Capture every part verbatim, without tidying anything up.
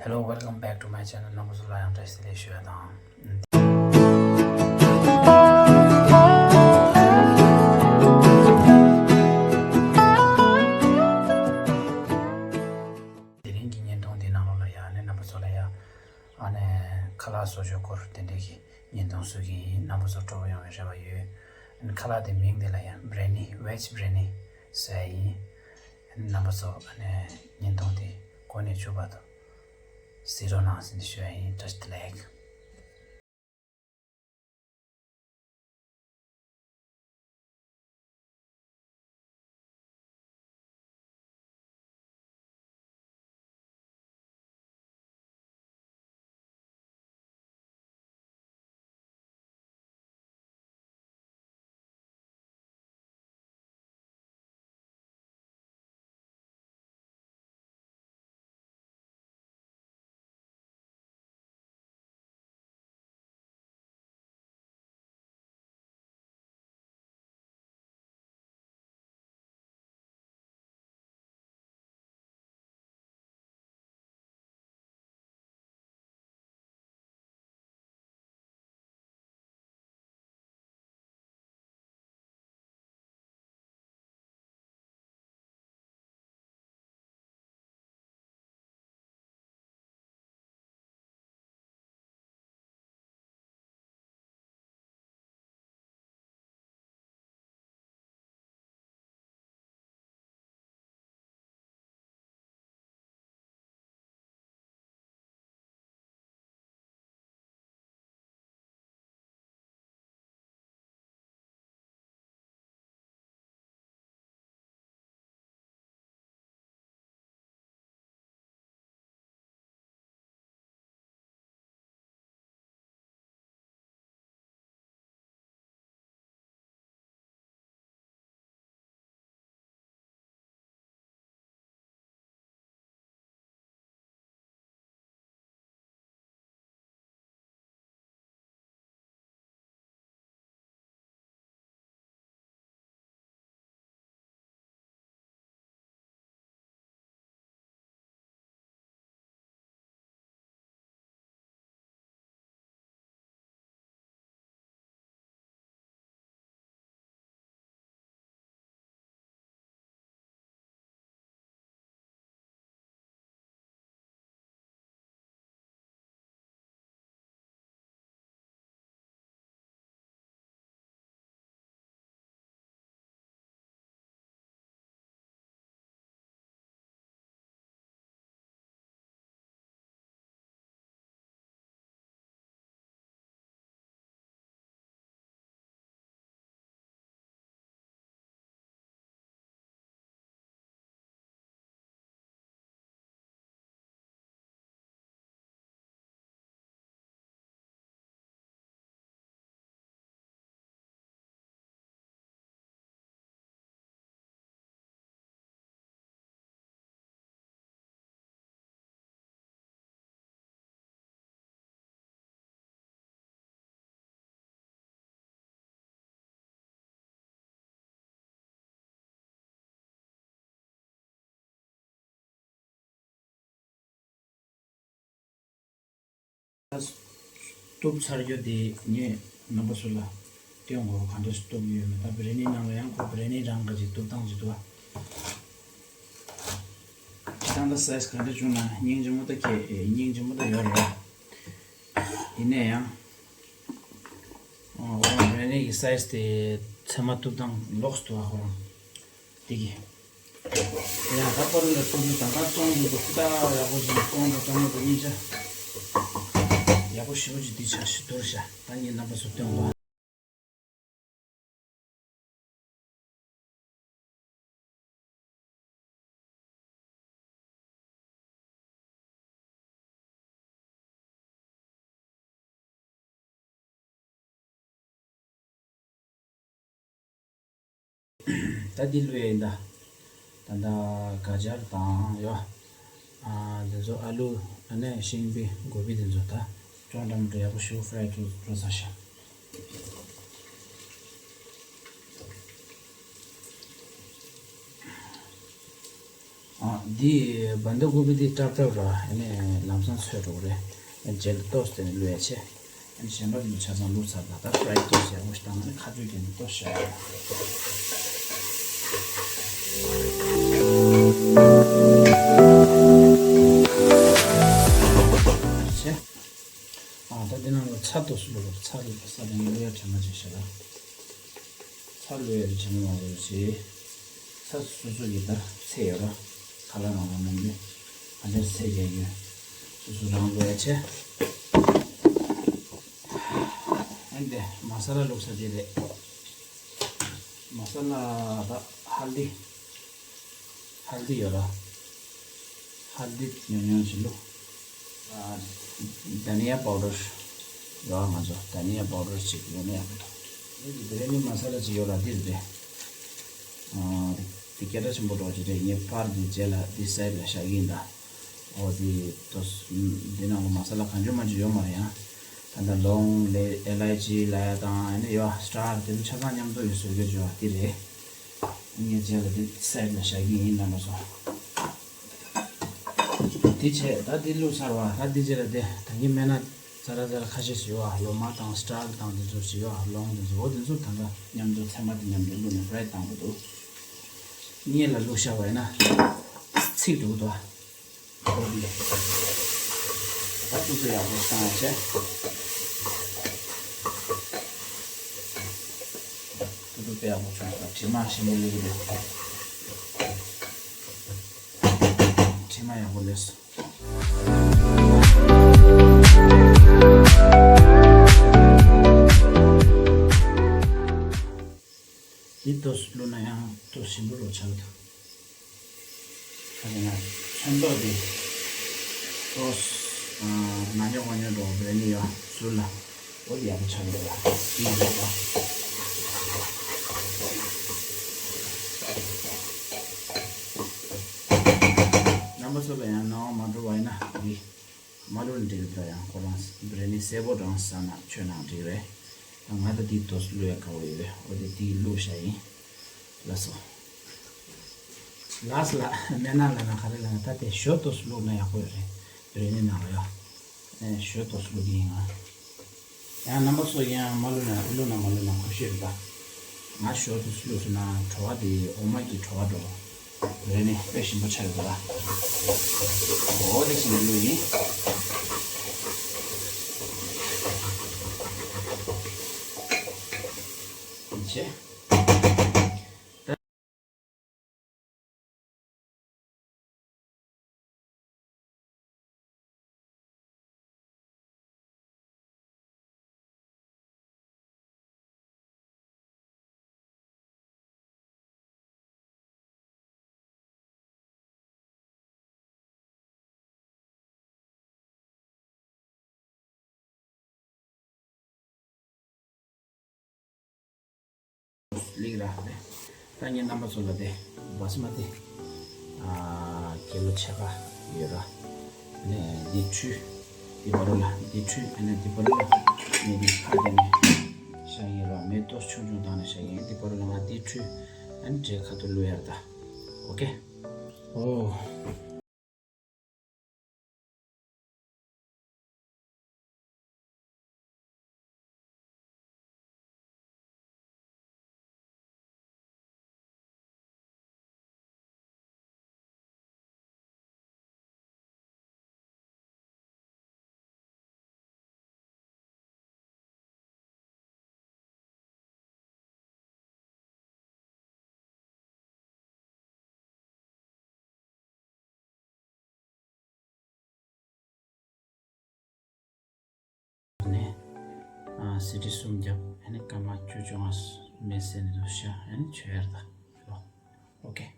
Hello, welcome back to my channel. རྣམ་པ་ཚོ་ལ་ཡང་བཀྲ་ཤིས་བདེ་ལེགས་ཞུ་ཡ་དང་། དེ་རིང་གི་བརྙན་ཐུང་འདི་ནང་ལོགས་ལ་ཡ་ནས་རྣམ་པ་ཚོ་ལ་ཡ་ཨ་ནས་ཁ་ལག་བཟོ་བཅོས་སྐོར་དེ་འདྲས་ཀྱི་བརྙན་ཐུང་བཟོ་གི་ཡིན། རྣམ་པ་ཚོ་སྤྲོ་པོ་ཡོང་བའི་རེ་བ་ཡོད། ཁ་ལག་དེ་མིང་དེ་ལ་ཡ་བྷི་རི་ནི། ཝེཇ་བྷི་རི་ནི་ཟེར་ཡ་ཡིན། རྣམ་པ་ཚོ་ཨ་ནས་བརྙན་ཐུང་དེ་འགོ་ནས་མཇུག་བར་དུ་གཟིགས་རོགས་གནང་ཟེར་ནས་ཞུ་ཡ་ཡིན། བཀྲ་ཤིས་བདེ་ལེགས། གཏུབ་ཚར་རྒྱུ་དེ་ངས་རྣམ་པ་ཚོ་ལ་སྟོན་དགོས། ག་འདྲས་གཏུབ་ཡོད་མེད། ད་བྷི་རི་ནི་ནང་ལ་ཡང་ཁོ་བྷི་རི་ནི་རང་གི་ཅིག་གཏུབ་སྟངས་ཅིག་འདུག་བ། ད་ལྟ་སའི་ཛི་ག་འདྲ་བྱུང་ན་སྙིང་རྗེ་མོ། ད་ཁྱེད་སྙིང་རྗེ་མོ་ད་ཡོད་རེད། ཡིན་ནའི་ཡང་ཨོ་རང་རེ་རེ་གི་སའི་ཛི་དེ་ཚད་མ་གཏུབ་སྟངས་ལོགས་སུ་འདུག་ཨ། ཁོ་རང་དེ་གི་ཡང་ད་པར་ལ་གཏུབ་ནི་དང་ག་བཙོང་འདུག་ད་ཡག་པོ་ཞིག་བཙོང་འདུག་ད་མོ་དེ་གཉིས་ཆ་ཡག་པོ་ཞེ་པོ་ཅིག་འདི་ཆ་ཞིག་འདུག་ཤག་ད་ངས་རྣམ་པ་ཚོ་སྟོན་དགོས། ད་འདི་ལོས་ཡིན་ད། ད་ད་ག་ཇར་དང་ཡོ། ཨ་འདི་ཚོ་ཨ་ལུ། ཨ་ནི་ཤིང་པི་གོ་བི་འདི་ཚོ་ད་ཅོང་འདྲ་མི་འདྲ་ཡག་པོ་ཞིག་ཧྥ་རའི་འགྲོ་འགྲོ་ཚར་ཤག་ཨ་ འདི་བན་དོ་ཀོ་པི་འདི་སྲབ་སྲབ་ར། ཨ་ནི་ལམ་སང་ཚོས་འགྲོ་གི་རེད། ཨ་ནི་རྗེས་ལ་ཏོག་ཙམ་བླུག་ཡ་བྱས། ཨ་ནི་གཞན་པ་འདི་ཆ་ཚང་བླུགས་ཚར། ད་ད་ཕ་རའི་ཏོག་ཙམ་ཡག་པོ་ཞིག་བཏང་། ཨ་ནི་ཁ་ཆུ་གྱོན་ནས་ཏོག་ཙམ་བྱ་ཡ་བྱས། ཨ་ད་འདི་ནང་ལ་ཚྭ་ཏོག་ཙམ་བླུགས། ཚྭ་བླུགས། ཚྭ་དང་བླུག་ཡ་དྲན་པ་བྱས་བཞག་ལ། ཚྭ་བླུགས་ཡ་དེ་བྱས་ན་མ་བཟོ་བྱས། ཚྭ་སོ་སོ་གི་ད་ཚད་ཡོད་ར། ཁ་ལག་ནང་ལ་མཉམ་དུ་ཨ་ཅག་ཚད་རྒྱག་རྒྱུ། སོ་སོ་རང་བླུགས་ཡ་བྱས། ཨ་ནི་དེ་མ་ས་ལ་བླུགས་ས་དེ་རེད། མ་ས་ལ་ད་ཧལ་དི། ཧལ་དི་ཡོད་ར། ཧལ་དི་ཉུང་ཉུང་ཞིག་བླུགས། ཨ་དྷ་ནི་ཡ་པའུ་ཌར་ཡོད། ང་ཚོ་དྷ་ནི་ཡ་པའུ་ཌར་ཅིག་ཡོད་ན་ཡག་པོ་འདུག་འདི་རེད། ནི་མ་ས་ལ་ཅིག་ཡོད་ར། འདི་རེད། ཨ་འདི་སྐད་གྲགས་ཆེན་པོ་འདྲ་ཅིག་རེད། ངས་པར་འདི་རྗེས་ལ་འདི་སའིཌ་ལ་བཞག་གི་ཡིན་ད། འོ་འདི་ཏོག་ཙམ་འདི་ནང་ལ་མ་ས་ལ་གང་བྱུང་མང་བྱུང་ཡོད་མ་རེད་ཡ། ད་ལྟ་ལོང་ལེ་ཨེ་ལ་ཅི་ལ་ཡ་དང་ཨ་ནི་ཡོད། སི་ཊར་དེ་ཚོ་ཆ་ཚང་མཉམ་དུ་ཡོད་བཟོ་རྒྱུ་བྱས་པ་འདི་རེད། ངས་རྗེས་ལ་འདི་སའིཌ་ལ་བཞག་གི་ཡིན། རྣམ་པ་ཚོ། འདི་བྱས་ད་འདི་བླུགས་ཚར་བ། ད་འདི་རྗེས་ལ་འདི་ད་གིན་སྨན་སྣ་ཛ་ར་ཛ་ར་ཁ་ཤས་ཤིག་ཡོད་ཨ། ལོ་མ་དང་སི་ཊར་དང་འདི་ཚོ་ཞིག་ཡོད་ཨ། ལོང་འདི་ཚོ། འོ་འདི་ཚོ་ད་ལྟ་མཉམ་དུ་ཚང་མ་འདི་མཉམ་དུ་བླུགས་ནས་ཕ་རའི་བཏང་དགོས་འདུག་གཉིས་ལ་བླུགས་བཞག་པ་ཡིན་ན་ཚིག་འགྲོ་གི་འདུག་ཨ། ཨོ་དེ། ད་ཏོག་ཙམ་ཡག་པོ་བཏང་བྱས། ཏོག་ཙམ་དཔེ་ཡག་པོ་བྱུང་སོང་། དྲི་མ་ཞིམ་པོ་སླེབས་ཀྱི་འདུག་དྲི་མ་ཡག་པོ་སླེབས་སོང་། འདི་ཏོག་ཙམ་བླུགས་ན་ཡང་ཏོག་ཙམ་ཞིམ་པོ་རུ་ཆགས་འདུག་ད་ནི་ང་ཚོན་མདོག་འདི་ཏོག་ཙམ་ནག་ཉོག་གོང་ཉོག་འགྲོ་བའི་ནི་ཡོད་ཟུར་ལ། འོ་འདི་ཡག་པོ་ཆགས་འདུག་ལ། འདི་ཡག་པོ། རྣམ་པ་ཚོ་ལ་ཡང་སྣང་བ་མ་འགྲོ་བ་ཡིན་ན་འདི། མ་བླུགས་ན་འགྲིག་གི་འདུག་ཡང་ཁོ་རང་བྷི་རི་ཡ་ནི་གསལ་པོ་རང་ཟ་ན་མཆོད་ནའང་འགྲིག་རེད། ད་ང་ད་འདི་ཏོག་ཙམ་བླུགས་ཡ་དགའ་བོ་ཡོད་རེད། འོ་དེ་འདི་བླུགས་བཞག་ཡིན། ལགས་སོ། ལགས་ལ་སྨན་སྣ་ལབ་ན་ག་རེ་ལབ་ན། ད་དེ་ཞོ་ཏོག་ཙམ་བླུགས་ན་ཡག་པོ་ཡོད་རེད། བྷི་རི་ཡ་ནི་ནང་ལ་ཡ། ཨེ་ཞོ་ཏོག་ཙམ་བླུགས་ཀྱི་ཡིན་ང་། ཡང་རྣམ་པ་ཚོ་ཡང་མ་བླུགས་ན་བླུགས་ན་མ་བླུགས་ན་ཁུ་ཤེས་རེད་ད། ང་ཞོ་དེ་ཚོ་བླུགས་སོང་ན་བྲོ་བ་དེ་འོ་མ་གི་བྲོ་བ་འགྲོ། རེད་ནི་དཔེ་ཞིམ་པོ་ཆགས་ཡོད་ད། འོ་དེ་ཞིམ་པོ་བླུགས་ཡིན། ཡིན་ཆེ། ལིག་ར་རེད། ད་ངས་རྣམ་པ་ཚོ་ལ་དེ་བ་སི་མ་ཏི་ཨ་ཀི་ལོ་ཕྱེད་ཀ་ཡོད་ར། ནས་འདི་ཁྲུས། འདི་བར་ལ་འདི་ཁྲུས། ཨ་ནི་འདི་བར་ལ་ནས་འདི་ཁ་དེ་ནས་བཞག་ཡིན་ར། མེ་ཏོག་ཆུང་ཆུང་བཏང་ནས་བཞག་ཡིན། འདི་བར་ལ་ང་འདི་ཁྲུས། ཨ་ནི་འདྲའི་ཁ་ཐུག་བླུག་ཡར་ད། ཨོ་ཀེ། ཨོ། ནས་ཨ་སི་ཊི་གསུམ་བརྒྱབ། ཨ་ནི་སྐར་མ་བཅུ་བཅོ་ལྔ་མེད་ཟེར་ནས་འདུག་ཤག་ཨ་ནི་ཆོས་ཡར་ད་ལོ། ཨོ་ཀེ།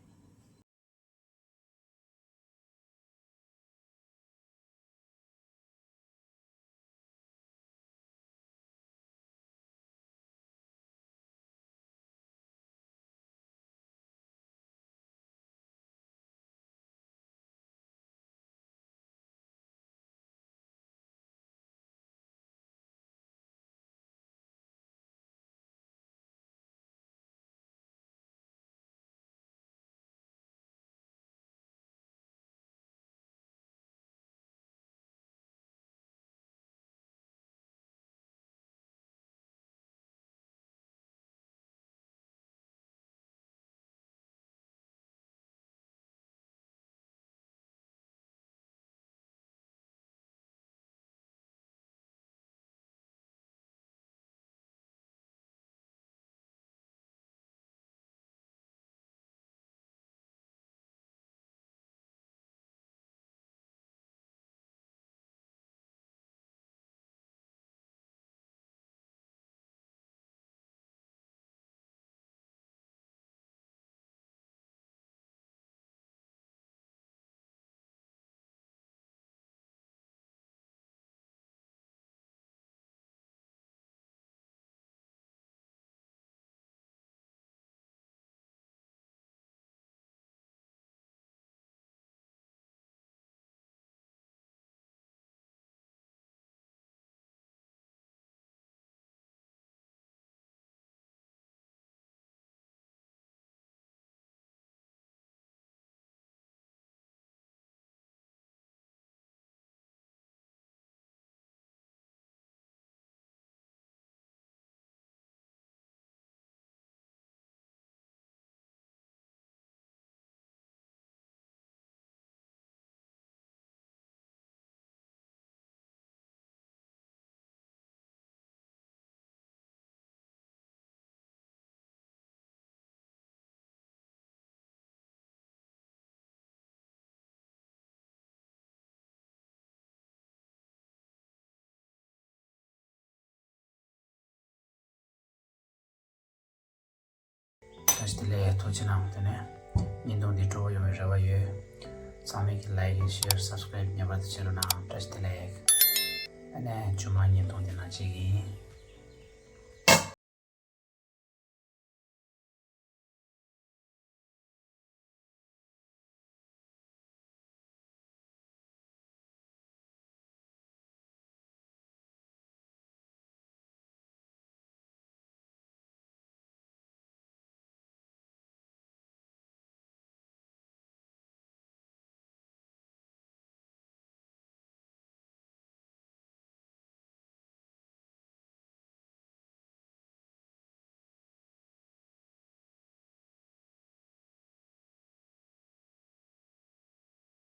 ཐུགས་རྗེ་གནང་། དེ་ནས་བརྙན་ཐུང་འདི་སྤྲོ་པོ་ཡོང་བའི་རེ་བ་ཡོད། ཚང་མས་ཀྱི་like and share, subscribe ངེས་པར་དུ་བྱེད་རོགས་གནང་། བཀྲ་ཤིས་བདེ་ལེགས། ཨ་ནས་མཇུག་མ་བརྙན་ཐུང་འདི་ནང་བཅད་ཀྱི་ཡིན།